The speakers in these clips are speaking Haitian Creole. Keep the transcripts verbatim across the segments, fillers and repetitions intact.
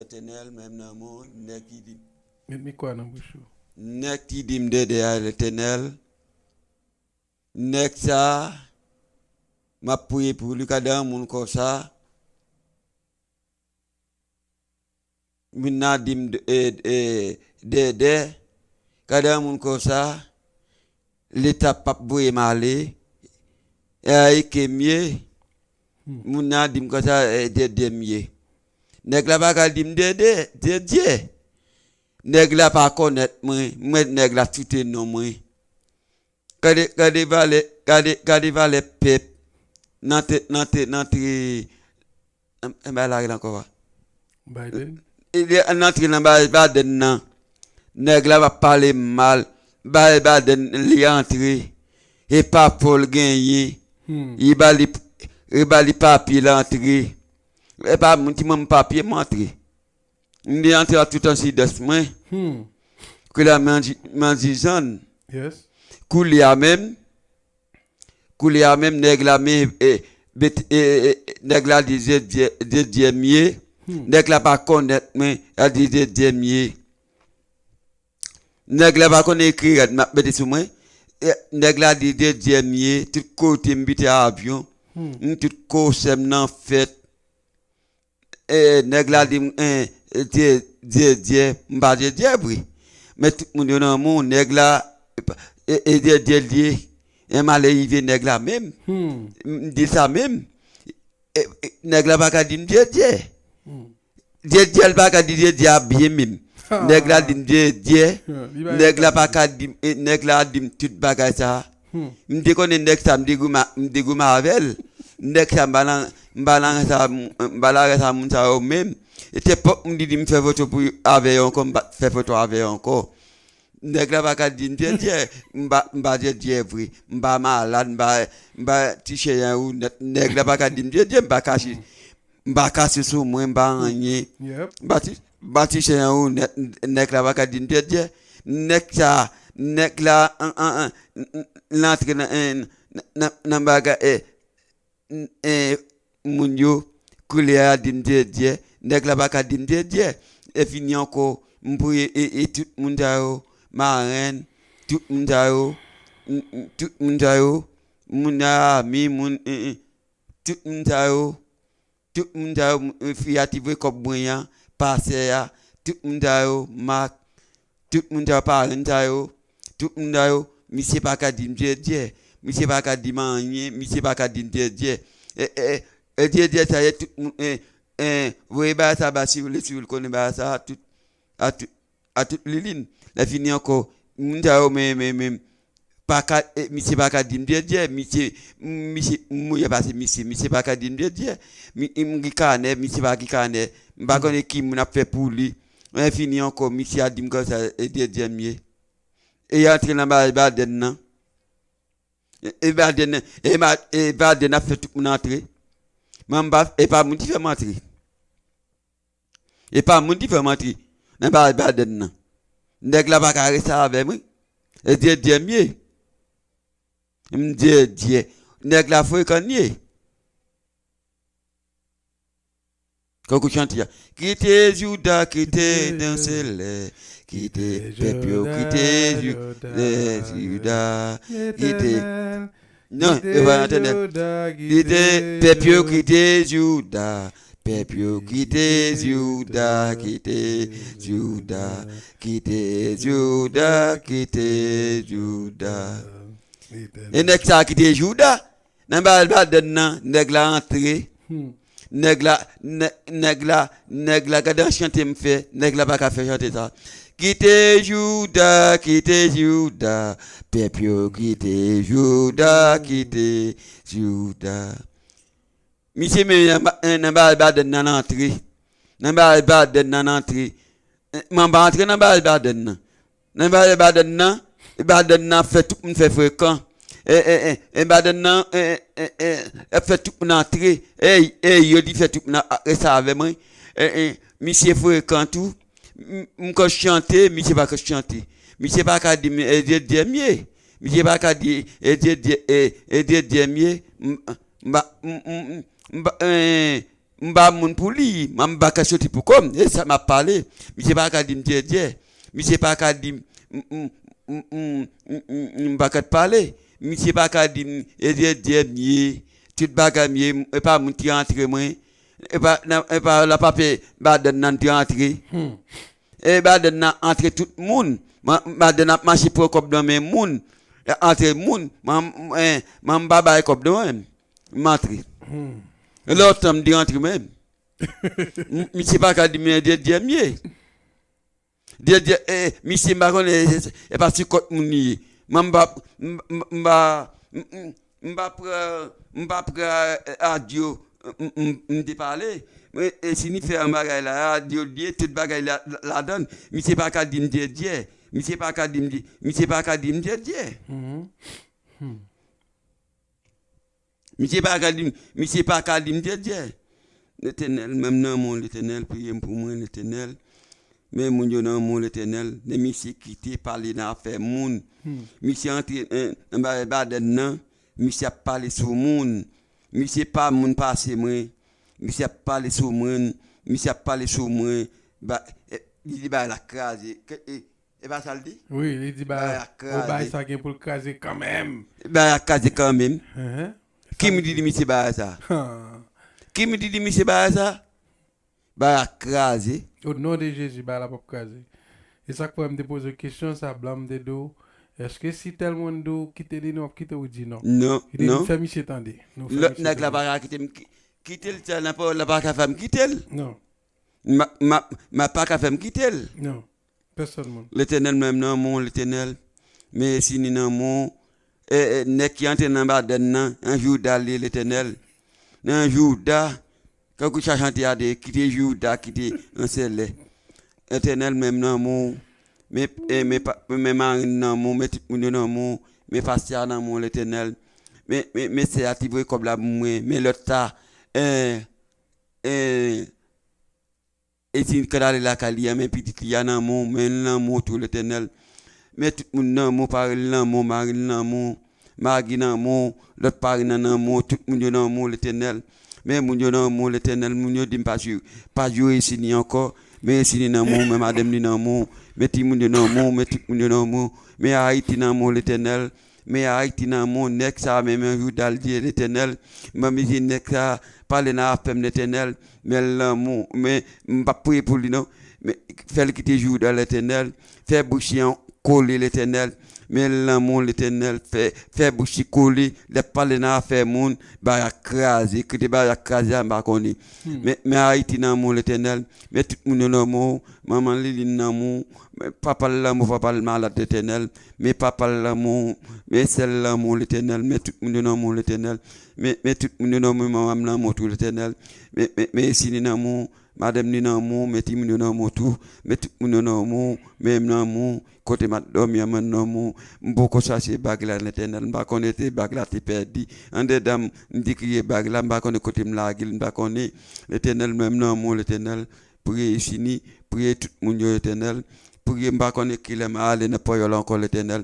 Letènèl, menm nan men w, nèg ki di, met mikwo a nan bouch ou. Nèg ki di m Dèdè a Letènèl, nèg sa a, m ap priye pou li, gade yon moun konsa, moun nan di m, e, e, Dèdè, gade yon moun konsa, Leta p ap voye m ale, e, e ke m ye, moun nan di m konsa, e, Dèdè m ye. Nèg la pa ka di m Dèdè, Dèdè. Nèg la pa konnèt mwen, mwen nèg la site non mwen. Gade, gade valè, gade, gade valè pèp nan te, nan te, nan te, an, an bay la rèl ankò a. Biden. Li antre nan bagay Biden nan. Nèg la pa pale mal. Bagay Biden li antre. E pa Pòl genyen. Hmm. Li ba li, li ba li papye l antre. E pa moun ki ban m papye m antre. M te antre a tout an sidans mwen. Hmm. Koulye a m anji-, m anjizann. Yes. Koulye a menm, koulye a menm, nèg la men, e, bet-, e, e, e, nèg la di Dèdè, Dèdè m ye. Hmm. Nèg la pa konnèt mwen, la di Dèdè m ye. Nèg la pa konn ekri rèd, m ap mete sou mwen. E, nèg la di Dèdè m ye, tout kote m pete avyon. Hmm. M tout kosè m nan fèt. E, nèg la di m, e, Dye, Dye, Dye, m pa Dye, Dye vre. Men tout moun yo nan men w, nèg la, e, e, Dye, Dye l ye. E m ale rive nèg la menm. Hmm. M di sa menm. E, e, nèg la pa ka di m Dye, Dye. Hmm. Dye, Dye, l pa ka di Dye, Dye a byen menm. Ha. Nèg la di m Dye, Dye. Ha, li pa Nèg la pa ka di m, e, nèg la di m tout bagay sa. Hmm. M te konnen nèg sa, m te goumen, m te goumen avè l. Nèg sa, m pa nan, m pa nan sa, m pa nan sa moun sa yo menm. E se pòp moun li di m fè foto pou, avè yo ankò, m pa fè foto avè yo ankò. Nèg la pa ka di m Dye, Dye, m pa, m pa Dye, Dye vre. M pa malad, m pa, m pa ti chen ou nèt. Nèg la pa ka di m Dye, Dye, m pa kache. M pa kache sou mwen, m pa anyen. Yep. M pa ti, m pa ti chen ou nèt, nèg la pa ka di m Dye, Dye. Nèg sa, nèg la, an, an, an, l antre nan, nan, nan, nan bagay, e, n-, e, moun yo, koulye a di m Dye, Dye. Nèg la pa ka di m Dye, Dye. E fini ankò, m priye, e, e tout moun sa yo, marenn, tout moun sa yo, m, m, tout moun sa yo, moun a mi, moun, e, e, tout moun sa yo, Tout moun sa yo, m-, fi a ti voye kòb mwen an, pastè a, tout moun sa yo, Mak, tout moun sa yo, parenn sa yo, tout moun sa yo, misye pa ka di m Dye, Dye, misye pa ka di m anyen, misye pa ka di m Dye, Dye. E, e, e, Dye, Dye sa ye, tout moun, e, e, voye bagay sa ba Sirle, Sirle konnen bagay sa, tout, a tout, a tout lilin. Lè fini ankò, moun sa yo, men, men, men, pa ka, e, misye pa ka di m Dye, Dye, misye, misye, m mouye pase misye, misye pa ka di m Dye, Dye. Mi, m gen kanè, misye pa gen kanè. M pa konnen ki moun ap fè pou li. Lè fini ankò, misye a di m konsa, e Dye, Dye m ye. E y antre nan bagay Baden nan. E, e Baden nan, e, ma, e Baden ap fè tout moun antre. Mwen, m pa, e pa moun ki fè m antre. E pa moun ki fè m antre nan bagay Baden nan. Nèg la pa ka rete avè mwen. E Dye, Dye m ye. M Dye, Dye. Nèg la frekan ye. Kòk ou chante a. Kite Jouda, kite danse lè. Kite pèp yo, kite Jouda, Jouda. Kite. Non, e pa Letènèl. Kite pèp yo, kite Jouda. Pèp yo, kite Jouda, kite Jouda. Kite Jouda, kite Jouda. E nèg sa a kite Jouda. Nan bagay Baden nan, nèg la antre. Hmm. Nèg la, nè-, nèg la, nèg la, gade yon chante m fè, nèg la pa ka fè chante sa. Kite Jouda, kite Jouda, pèp yo kite Jouda, kite Jouda. Misye menm nan ba-, nan bagay Baden nan antre. Nan bagay Baden nan antre. Eh, mwen pa antre nan bagay Baden nan. Nan bagay Baden nan, Baden nan fè tout moun fè frekan. E, e, e, e Baden nan, e, e, e, e, fè tout moun antre. E, e, yo di fè tout moun a-, rete avè mwen. E, e, misye frekan tou. M, m konn chante, misye pa konn chante. Misye pa ka di m, e, Dye, Dye m ye. Misye pa ka di, e, Dye, Dye, e, e, Dye, Dye m ye. M, m, m, m, m, m, e, m ba moun pou li, m ba ka soti pou kò m. E sa m ap pale. Misye pa ka di m dyèdyè. Misye pa ka di m, m, m, m, m, m, m pa ka pale. Misye pa ka di m, e dyèdyè m ye. Tout bagay m ye, e pa moun ki antre mwen. E pa, nan, e pa lapapè madanm nan ki antre. E madanm nan antre tout moun. Ma-, madanm ap mache pran kòb nan men moun. Antre moun. Mwen, mwen, mwen m pa bay kòb nan men m. M antre. Lè w tann m di antre mwen. M-, misye pa ka di mwen dyèdyè m ye. Dyèdyè, eh, misye m pa konnen, eh, eh, pa ti kòt moun li ye. Mwen m pa, m, m, m pa, m, m, m pa pran, m pa pran, eh, radyo, m, m, m te pale. Mwen, eh, si ni fè yon bagay la, radyo li ye, tout bagay la, la, ladan. Misye pa ka di m dyèdyè. Misye pa ka di m di, misye pa ka di m dyèdyè. Misye pa ka di m, misye pa ka di m dyèdyè. Letènèl, men m nan men w, Letènèl, priye m pou mwen, Letènèl. Men moun yo nan men w, Letènèl. Men misye kite pale nan afè moun. Misye antre, eh, nan bagay madanm nan. Misye ap pale sou moun. Misye pa moun pase mwen. Misye ap pale sou mwen. Misye ap pale sou mwen. Ba, eh, li di bagay la kraze. Ke, eh, E pa sa l di? Wi, li di bagay, bagay la kraze. Bagay sa gen pou l kraze kanmenm. Bagay la kraze kanmenm. Ki moun di li misye bagay sa? Ki moun di li misye bagay sa? Bagay la kraze. O non de Jezi, bagay la p ap kraze. E sa k fè m te poze w kesyon sa, blan m te di w, èske si tèl moun di w kite li, nou ap kite w di non? Non, non. Fè misye tande. Lòt nèg la pa ka kite m ki-, kite l, sa nan pawòl la pa ka fè m kite l. Non. M a, m a, m a pa ka fè m kite l. Non. Pèsòn moun. Letènèl, men m nan men w, Letènèl. Men si ni nan men w, e, e, nèg ki antre nan madanm nan, an Jouda li ye, Letènèl. Nan Jouda, kankou sa chante a de, kite Jouda, kite ansèle. Letènèl, men m nan men w. Men, e, men pa, men mari m nan men w, men tout moun yo nan men w. Men pastè a nan men w, Letènèl. Men, men, men sè a ki voye kòb la pou mwen. Men lòt sa, e, e, E si l ka ale lakay li a, men pitit li a nan men w, men l nan men w tou, Letènèl. Men tout moun nan men w, pare l nan men w, mari l nan men w, Magi nan men w, lòt pare nan nan men w, tout moun yo nan men w, Letènèl. Men moun yo nan men w, Letènèl, moun yo di m pa jwe, pa jwe Esini ankò, men Esini nan men w, men madanm li nan men w, men timoun yo nan men w, men tout moun yo nan men w, men Ayiti nan men w, Letènèl. Men Ayiti nan men w, nèg sa a, men, men Jouda l di, Letènèl, m pa bezwen nèg sa a, pale nan afè m, Letènèl, men l nan men w, men m p ap priye pou li non, men fè l kite Jouda, Letènèl, fè bouch li an kole, Letènèl, men l nan men w, Letènèl, fè, fè bouch li kole, l ap pale nan afè moun, bagay la kraze, kote bagay la kraze a, m pa konnen. Men, men Ayiti nan men w, Letènèl, men tout moun yo nan men w, manman Liline nan men w, men papa l nan men w, papa l malad, Letènèl, men papa l nan men w, men sè l nan men w, Letènèl, men tout moun yo nan men w, Letènèl. Men, men tout moun yo nan men w, manman m nan men w tou, Letènèl. Men, men, men Esini nan men w, madanm li nan men w, men timoun yo nan men w tou, men tout moun yo nan men w, men m nan men w, kote m ap dòmi an, mwen nan men w. M poko chache bag la, Letènèl, m pa konnen si bag la te pèdi. Andedan m, m te kriye bag la, m pa konnen kote m lage l, m pa konnen. Letènèl, men m nan men w, Letènèl. Priye Esini, priye tout moun yo, Letènèl. Priye, m pa konnen kilè m a ale nan panyòl ankò, Letènèl.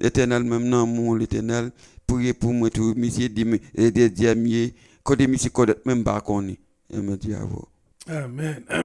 Letènèl, men m nan men w, Letènèl. Priye pou mwen tou, misye di m, e de dyè m ye. Kote misye konèt mwen, m pa konnen. E mwen di avè w. Amèn.